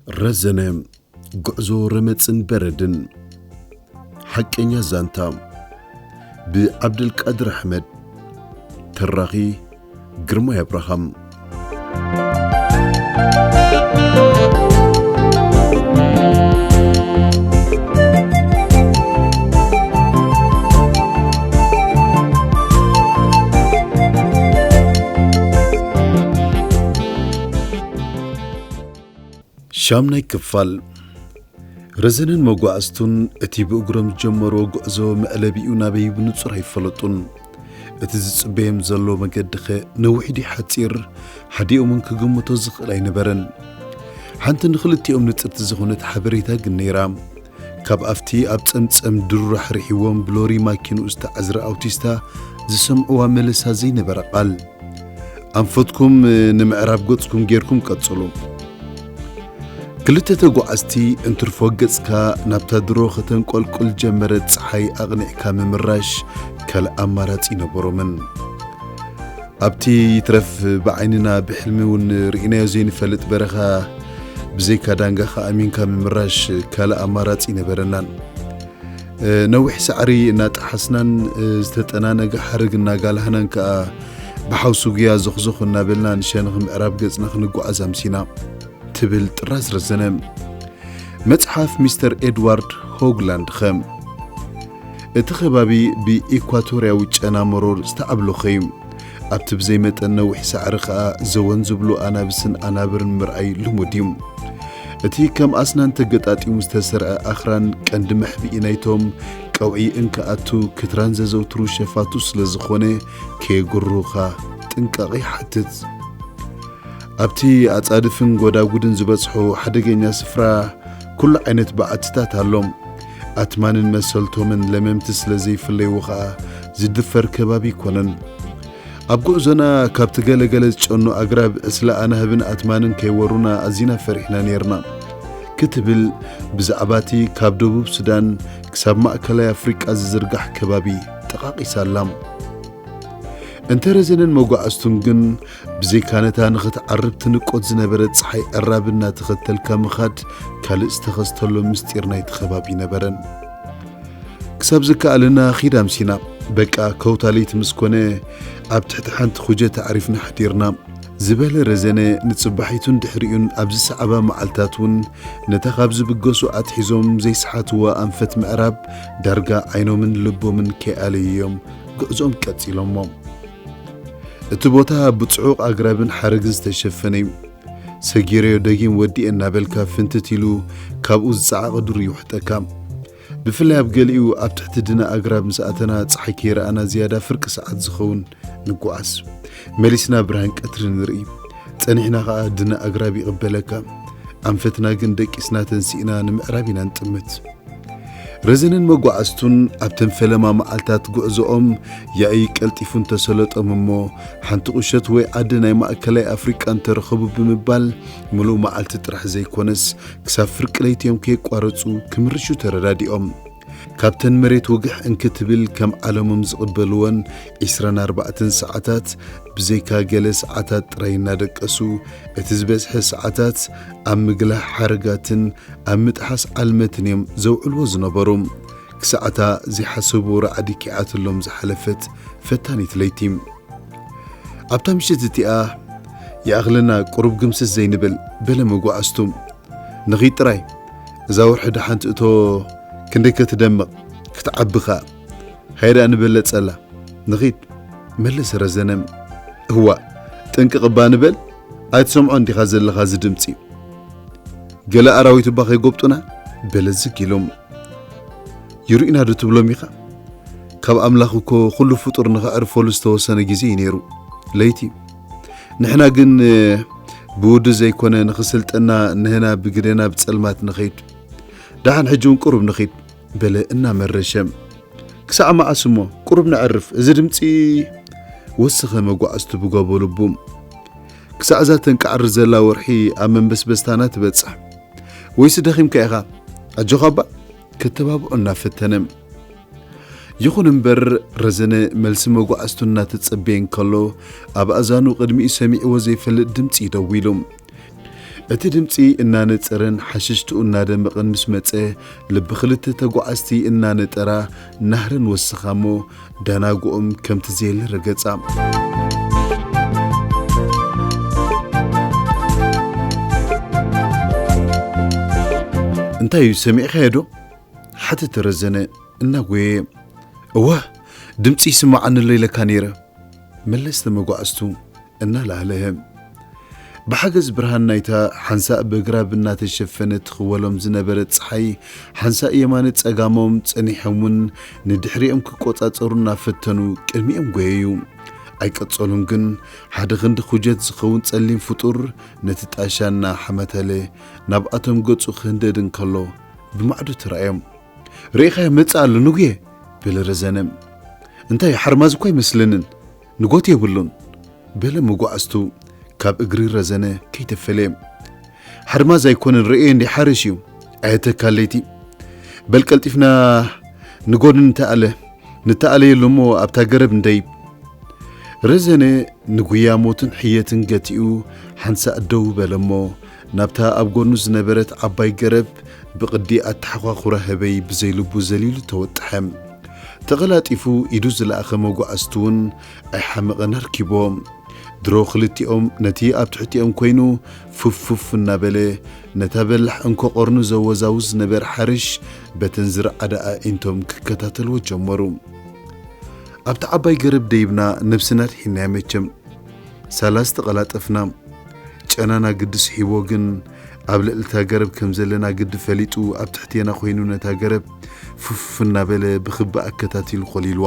ረዘነ፣ ጉዕዞ ረመጽን በረድን። ሓቀኛ ዛንታ፣ ብዓብደልቃድር ኣሕመድ። ተራኺ፣ ግርማይ ኣብርሃም። ሻምናይ ክፋል። ረዘነን መጓዕዝቱን እቲ ብእግሮም ዝጀመርዎ ጉዕዞ መዕለቢኡ ናበይ ብንጹር ኣይፈለጡን። እቲ ዝጽበዮም ዘሎ መገዲ ኸ ነዊሕ ድዩ ሓጺር፣ ሓዲኦምን ክግምቶ ዝኽእል ኣይነበረን። ሓንቲ ንኽልቲኦም ንጽርቲ ዝኾነት ሓበሬታ ግን ነይራ። ካብ ኣብቲ ኣብ ጸምጸም ድሩ ራሕሪሕዎም ብሎሪ ማኪንኡ ዝተዓዝረ ኣውቲስታ ዝሰምዕዋ መለሳ ዘይነበረ ቃል። ኣንፈትኩም ንምዕራብ ገጽኩም ጌርኩም ቀጽሉ። ክልተ ተጓዓዝቲ እንትርፎ ገጽካ ናብታ ድሮ ከተንቆልቁል ጀመረት ጸሓይ ኣቕኒዕካ ምምራሽ ካልእ ኣማራጺ ነበሮምን። ኣብቲ ይትረፍ ብዓይንና ብሕልሚ እውን ርኢናዮ ዘይንፈልጥ በረኻ ብዘይካ ዳንጋኻ ኣሚንካ ምምራሽ ካልእ ኣማራጺ ነበረናን። ነዊሕ ሳዕሪ እናጠሓስናን ዝተጠናነገ ሓረግ እናጋላህናን ከኣ ብሓውሲ ጉያ ዞኽዞኽ እናበልና ንሸነኽ ምዕራብ ገጽና ክንጓዓዝ ኣምሲና፣ ትብል ጥራዝ ረዘነ። መጽሓፍ ሚስተር ኤድዋርድ ሆግላንድ ኸ? እቲ ኸባቢ ብኢኳቶርያዊ ጨና መሮር ዝተዓብለኸ እዩ። ኣብቲ ብዘይ መጠን ነዊሕ ሳዕሪ ኸኣ ዘወን ዝብሉ ኣናብስን ኣናብርን ምርኣይ ልሙድ እዩ። እቲ ከም ኣስናን ተገጣጢሙ ዝተሰርዐ ኣኽራን ቀንዲ መሕብኢ ናይቶም ቀውዒ እንክኣቱ ክትራን ዘዘውትሩ ሸፋቱ ስለ ዝኾነ ከየጉሩኻ ጥንቃቐ ይሓትት። ኣብቲ ኣጻድፍን ጎዳጉድን ዝበጽሑ ሓደገኛ ስፍራ ኩሉ ዓይነት በዓትታት ኣሎ። ኣትማንን መሰልቶምን ለመምቲ ስለ ዘይፍለይዎ ኸኣ ዝድፈር ከባቢ ኣይኮነን። ኣብ ጉዕዞና ካብቲ ገለገለ ዝጨኑ ኣግራብ ዕስለ ኣናህብን ኣትማንን ከይወሩና ኣዚና ፈሪሕና ኔርና ክትብል ብዛዕባ እቲ ካብ ደቡብ ሱዳን ክሳብ ማእከላይ ኣፍሪቃ ዝዝርጋሕ ከባቢ ጠቓቒሳ ኣላ። እንተ ረዘነን መጓዕዝቱን ግን ብዘይካ ነታ ንኽትዓርብ ትንቆት ዝነበረት ጸሓይ ዕራብ እናተኸተልካ ምኻድ ካልእ ዝተኸስተሎ ምስጢር ናይቲ ከባቢ ነበረን። ክሳብ ዝከኣለና ኺድ ኣምሲና። በቃ ከውታ ለይቲ ምስ ኮነ ኣብ ትሕቲ ሓንቲ ኩጀት ኣዕሪፍና ሓዲርና። ዝበለ ረዘነ ንጽባሒቱን ድሕሪኡን ኣብ ዝሰዓባ መዓልታት እውን ነታ ካብ ዝብገሱ ኣትሒዞም ዘይሰሓትዋ ኣንፈት ምዕራብ ዳርጋ ዓይኖምን ልቦምን ከይኣለዩ እዮም ጉዕዞኦም ቀጺሎሞ። እቲ ቦታ ብጽዑቕ ኣግራብን ሓረግን ዝተሸፈነ እዩ። ሰጊረዮ ደጊም ወዲኤ እናበልካ ፍንትት ኢሉ ካብኡ ዝጸዓቐ ዱር ይውሕጠካ። ብፍላይ ኣብ ገሊኡ ኣብ ትሕቲ ድነ ኣግራብ ምስ ኣተና ጸሓይ ከይረኣና ዝያዳ ፍርቂ ሰዓት ዝኸውን ንጓዓዝ። መሊስና ብርሃን ቀትሪ ንርኢ። ጸኒሕና ኸኣ ድነ ኣግራብ ይቕበለካ። ኣንፈትና ግን ደቂስና ተንሲእና ንምዕራብ ኢና ንጥምት። ረዘነን መጓዕዝቱን ኣብተን ፈለማ መዓልታት ጉዕዞኦም ያኢ ቀልጢፉ እንተሰለጦም እሞ፣ ሓንቲ ቁሸት ወይ ዓዲ ናይ ማእከላይ ኣፍሪቃ እንተረኸቡ ብምባል፣ ምሉእ መዓልቲ ጥራሕ ዘይኮነስ፣ ክሳብ ፍርቂ ለይቲ እዮም ከየቋረጹ ክምርሹ ተረዳዲኦም። ካብተን መሬት ውግሕ እንክትብል ከም ዓለሞም ዝቕበልወን ዒስራን ኣርባዕተን ሰዓታት፣ ብዘይካ ገለ ሰዓታት ጥራይ እናደቀሱ፣ እቲ ዝበዝሐ ሰዓታት ኣብ ምግላህ ሓረጋትን ኣብ ምጥሓስ ዓልመትን እዮም ዘውዕልዎ ዝነበሩ። ክሳዕታ ዘይሓሰብዎ ራዕዲ ኪዓትሎም ዝሓለፈት ፈታኒት ለይቲ። ኣብታ ምሽት እቲኣ፣ "ይኣኽለና፣ ቁሩብ ግምስስ ዘይንብል?" በለ መጓዕዝቱ። "ንኺድ ጥራይ፣ እዛ ወርሒ ደሓን ትእቶ ክንደይ ከ ትደምቕ፣ ክትዓቢ ኸኣ። ሃየ ደኣ ንበለጸላ፣ ንኺድ?" መለሰ ረዘነ። "እዋእ፣ ጥንቅቕ እባ ንበል፣ ኣይትሰምዖን ዲኻ ዘለኻ እዚ ድምጺ? ገለ ኣራዊት እባ ከይጎብጡና?" በለ ዝግ ኢሉ። "ይርእዩና ዶ ትብሎም ኢኻ? ካብ ኣምላኽ እኮ ኩሉ ፍጡር ንኸዕርፈሉ ዝተወሰነ ግዜ እዩ ነይሩ፣ ለይቲ። ንሕና ግን ብውዱ ዘይኮነ ንኽስልጠና ንህና ብግደና ብጸልማት ንኸይድ። ደሓን ሕጂ እውን ቁሩብ ንኺድ" በለ እናመረሸ። "ክሳዕ መዓስ እሞ? ቁሩብ ነዕርፍ፣ እዚ ድምጺ" ወሰኸ መጓዕዝቱ ብጎቦ ልቡ። "ክሳዕ እዛ ተንቃዕር ዘላ ወርሒ ኣብ መንበስበስታና ትበጽሕ። ወይስ ደኺምካ ኢኻ? ኣጆኻ እባ" ከተባብዖ እናፈተነ። ይኹን እምበር፣ ረዘነ መልሲ መጓዕዝቱ እናተጸበየ እንከሎ፣ ኣብ ኣእዛኑ ቅድሚኡ ሰሚዕዎ ዘይፈልጥ ድምጺ እዩ ደዊሉ። እቲ ድምጺ እናነጸረን ሓሽሽትኡ እናደመቐን ምስ መጸ፣ ልቢ ክልተ ተጓዓዝቲ እናነጠራ ናህረን ወሰኻ እሞ፣ ዳናግኦም ከምቲ ዘየለ ረገጻ። "እንታይ እዩ፣ ሰሚዕካዮ ዶ?" ሓተተ ረዘነ እናጎየ። "እወ፣ ድምጺ ይስምዓኒ ኣሎ ኢለካ ነይረ" መለሰ መጓዕዝቱ እናለሃለሀ። ብሓገዝ ብርሃን ናይታ ሓንሳእ ብኣግራብ እናተሸፈነት ትኽወሎም ዝነበረት ጸሓይ፣ ሓንሳእ የማነ ጸጋሞም ጸኒሖም እውን ንድሕሪኦም ክቆጻጸሩ እናፈተኑ ቅድሚኦም ጎየዩ። ኣይቀጸሉን ግን፣ ሓደ ክንዲ ኩጀት ዝኸውን ጸሊም ፍጡር ነቲ ጣሻ እናሓመተለ ናብኣቶም ገጹ ክህንደድ እንከሎ ብማዕዶ ተራእዮም። "ርኢኻዮ መጽእ ኣሎ ንጉየ?" በለ ረዘነ። "እንታይ ሓርማዝ እኳ ኣይመስለንን፣ ንጎት የብሉን" በለ መጓዕዝቱ ካብ እግሪ ረዘነ ከይተፈለ። "ሓርማዝ ኣይኮነን፣ ርእየ እንዲ ሓርሽ እዩ፣ ኣየተካለይቲ። በል ቀልጢፍና ንጎድን እንተኣለ፣ ንተኣለየሉ እሞ ኣብታ ገረብ እንደይብ" ረዘነ ንጉያ ሞትን ሕየትን ገቲኡ ሓንሳእ ደው በለ እሞ፣ ናብታ ኣብ ጎኑ ዝነበረት ዓባይ ገረብ ብቕዲ ኣተሓዃኹራ ህበይ ብዘይልቡ ዘሊሉ ተወጥሐ። ተቐላጢፉ ኢዱ ዝለኣኸ መጓዕዝቲ እውን ኣይሓመቐን ኣርኪቦ። ድሮ ክልቲኦም ነቲ ኣብ ትሕቲኦም ኮይኑ ፉፍ ፉፍ እናበለ ነታ በላሕ እንኮ ቐርኑ ዘወዛውዝ ዝነበረ ሓርሽ በተን ዝረዓዳ ኣዒንቶም ክከታተልዎ ጀመሩ። ኣብቲ ዓባይ ገረብ ደይብና ነብስና ኣድሒንናያ መቸም። ሳላ ዝተቐላጠፍና። ጨናና ግዲ ስሒቦ ግን ኣብ ልዕሊ እታ ገረብ ከም ዘለና ግዲ ፈሊጡ ኣብ ትሕቴና ኮይኑ ነታ ገረብ ፉፍ እናበለ ብኽቢ ኣከታቲሉ ኮሊልዋ።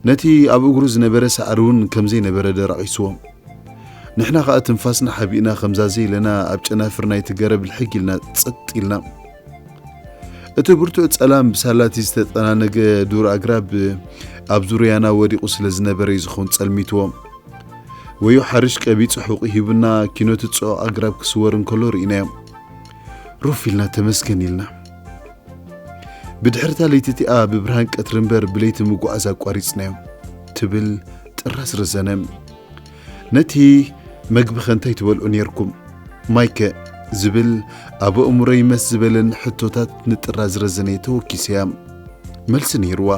ነቲ ኣብ እግሩ ዝነበረ ሳዕሪ እውን ከም ዘይነበረ ደራቒስዎ። ንሕና ኸኣ ትንፋስና ሓቢእና ከምዛ ዘይለና ኣብ ጨናፍር ናይቲ ገረብ ልሕግ ኢልና ጸጥ ኢልና። እቲ ብርቱዕ ጸላም ብሳላቲ ዝተጠናነገ ዱር ኣግራብ ኣብ ዙርያና ወዲቑ ስለ ዝነበረ እዩ ዝኸውን ጸልሚትዎ። ወዮ ሓርሽ ቀቢጹ ሕቑ ሂቡና ኪኖቲ ጽዑቕ ኣግራብ ክስወር እንከሎ ርኢናዮ። ሩፍ ኢልና ተመስገን ኢልና። ብድሕርታ ለይቲ እቲኣ ብብርሃን ቀትሪ እምበር ብለይቲ ምጉዓዝ ኣቋሪጽናዮ ትብል ጥራዝ ረዘነ። ነቲ መግብኸ እንታይ ትበልዑ ኔርኩም? ማይከ? ዝብል ኣብ ኣእምሮይ መስ ዝበለኒ ሕቶታት ንጥራዝ ረዘነ ተወኪሰያ። መልሲ ነይርዋ።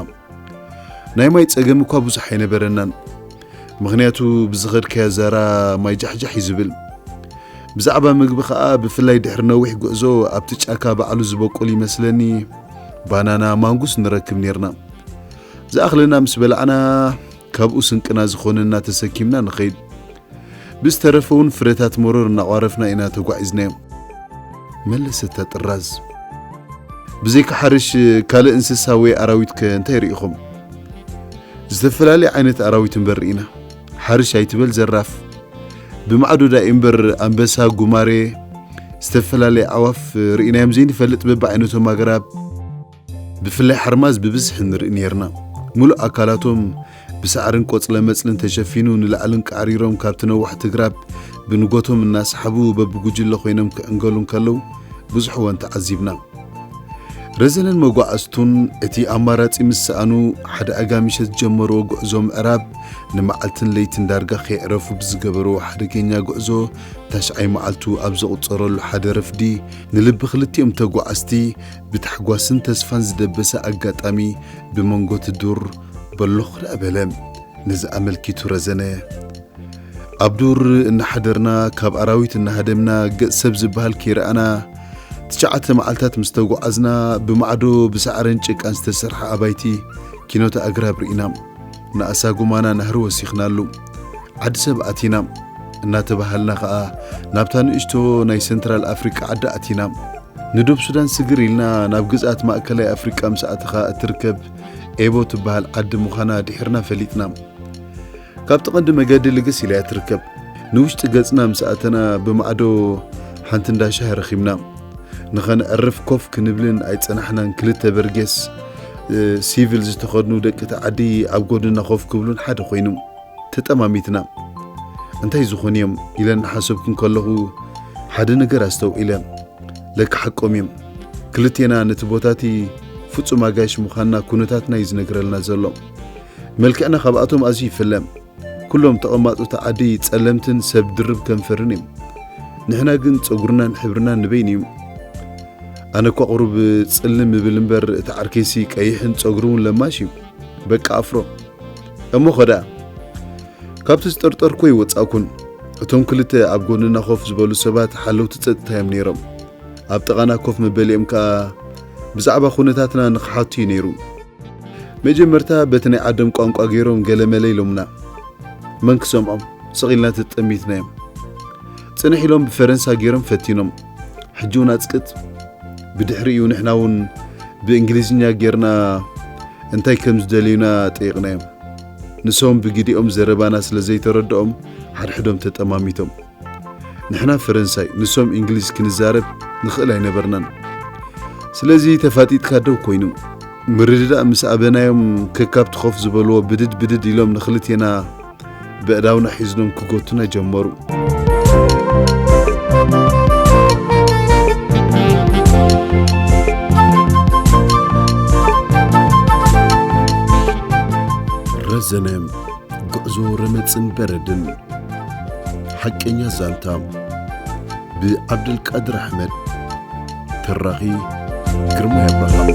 ናይ ማይ ጸገም እኳ ብዙሕ ኣይነበረናን። ምኽንያቱ ብዝኸድካዮ ዛራ ማይ ጃሕጃሕ እዩ ዝብል። ብዛዕባ ምግቢ ኸኣ፣ ብፍላይ ድሕሪ ነዊሕ ጉዕዞ ኣብቲ ጫካ ባዕሉ ዝበቁል ይመስለኒ፣ ባናና፣ ማንጉስ ንረክብ ኔርና። ዝኣኽለና ምስ በላዕና፣ ካብኡ ስንቅና ዝኾነና ተሰኪምና ንኸይድ። ብዝተረፈ እውን ፍረታት መሮር እናቋረፍና ኢና ተጓዒዝናዮም። መለሰታ ጥራዝ። ብዘይካ ሓርሽ ካልእ እንስሳ ወይ ኣራዊትከ እንታይ ርኢኹም? ዝተፈላለየ ዓይነት ኣራዊት እምበር ርኢና። ሓርሽ ኣይትበል ዘራፍ። ብማዕዶ ዳኢ እምበር ኣንበሳ፣ ጉማሬ፣ ዝተፈላለየ ኣዕዋፍ ርኢናዮም ዘይንፈልጥ በብዓይነቶም ኣግራብ። ብፍላይ ሓርማዝ ብብዝሒ ንርኢ ነይርና። ምሉእ ኣካላቶም ብሳዕርን ቆጽለ መጽልን ተሸፊኑ ንላዕልን ቃዕሪሮም ካብቲ ነዋሕቲ ግራብ ብንጎቶም እናሰሓቡ በብጉጅለ ኮይኖም ክዕንገሉ እንከለዉ ብዙሕ እዋን ተዓዚብና። ረዘነን መጓዕዝቱን እቲ ኣማራጺ ምስ ሰኣኑ ሓደ ኣጋ ምሸት ዝጀመርዎ ጉዕዞ ምዕራብ ንመዓልትን ለይትን ዳርጋ ከየዕረፉ ብዝገበርዎ ሓደገኛ ጉዕዞ ታሽዓይ መዓልቱ ኣብ ዘቑጸረሉ ሓደ ረፍዲ ንልቢ ክልቲኦም ተጓዓዝቲ ብታሕጓስን ተስፋን ዝደበሰ ኣጋጣሚ ብመንጎ እቲ ዱር በሎኽ ደኣ በለ። ነዚ ኣመልኪቱ ረዘነ፣ ኣብ ዱር እናሓደርና፣ ካብ ኣራዊት እናሃደምና፣ ገጽ ሰብ ዝበሃል ከይረኣና፣ ትሽዓተ መዓልታት ምስ ተጓዓዝና፣ ብማዕዶ ብሳዕርን ጭቃን ዝተሰርሐ ኣባይቲ ኪኖተ ኣግራብ ርኢና። ንኣሳጉማና ናህሪ ወሲኽናሉ። ዓዲ ሰብ ኣቲና እናተባሃልና ኸኣ ናብታ ንእሽቶ ናይ ሰንትራል ኣፍሪቃ ዓዲ ኣቲና። ንደቡብ ሱዳን ስግር ኢልና ናብ ግዝኣት ማእከላይ ኣፍሪቃ ምስ ኣተኻ እትርከብ ኤቦ ትበሃል ዓዲ ምዃና ድሒርና ፈሊጥና። ካብቲ ቀንዲ መገዲ ልግስ ኢላ እያ ትርከብ። ንውሽጢ ገጽና ምስ ኣተና ብማዕዶ ሓንቲ እንዳ ሻሂ ረኺብና። ንኸነዕርፍ ኮፍ ክንብልን ኣይጸናሕናን። ክልተ በርጌስ፣ እ፣ ሲቪል ዝተኸድኑ ደቂ እቲ ዓዲ ኣብ ጎድና ኮፍ ክብሉን ሓደ ኮይኑ። ተጠማሚትና። እንታይ ዝኾኑ እዮም ኢለ እናሓሰብኩ እንከለኹ ሓደ ነገር ኣስተውዒለ። ለካ ሓቆም እዮም። ክልቴና ነቲ ቦታቲ ፍጹም ኣጋይሽ ምዃንና ኩነታትና እዩ ዝነግረልና ዘሎ። መልክዕና ካብኣቶም ኣዝዩ ይፍለ። ኩሎም ተቐማጦ እቲ ዓዲ ጸለምትን ሰብ ድርብ ከንፈርን እዮም። ንሕና ግን ጸጉርናን ሕብርናን ንበይን እዩ። ኣነ እኳ ቁሩብ ጽልም እብል እምበር፣ እቲ ዓርከይሲ ቀይሕን ጸጉሩ እውን ለማሽ እዩ። በቃ ኣፍሮ። እሞ ኸ ደኣ? ካብቲ ዝጠርጠርኩ ኣይወጻእኩን። እቶም ክልተ ኣብ ጎንና ኮፍ ዝበሉ ሰባት ሓለውቲ ጸጥታ እዮም ነይሮም። ኣብ ጥቓና ኮፍ መበሊኦም ከኣ ብዛዕባ ኩነታትና ንኽሓቱ እዩ ነይሩ። መጀመርታ በቲ ናይ ዓዶም ቋንቋ ገይሮም ገለመለ ኢሎምና። መን ክሰምዖም? ስቕ ኢልና ተጠሚትናዮም። ጽንሕ ኢሎም ብፈረንሳ ገይሮም ፈቲኖም። ሕጂ እውን ኣጽቅጥ። ብድሕሪኡ ንሕና እውን ብእንግሊዝኛ ጌርና እንታይ ከም ዝደልዩና ጠይቕናዮም። ንሶም ብግዲኦም ዘረባና ስለ ዘይተረድኦም ሓድሕዶም ተጠማሚቶም። ንሕና ፈረንሳይ፣ ንሶም እንግሊዝ ክንዛረብ ንኽእል ኣይነበርናን። ስለዚ ተፋጢጥካ ደው ኮይኑ። ምርድዳእ ምስ ኣበናዮም ከካብቲ ኮፍ ዝበልዎ ብድድ ብድድ ኢሎም ንኽልቴና በእዳውና ሒዝኖም ክጎቱና ጀመሩ። ረዘነ ጉዕዞ ረመጽን በረድን። ሓቀኛ ዛንታ ብዓብደልቃድር ኣሕመድ። ተራኺ ግርማይ ኣብርሃም።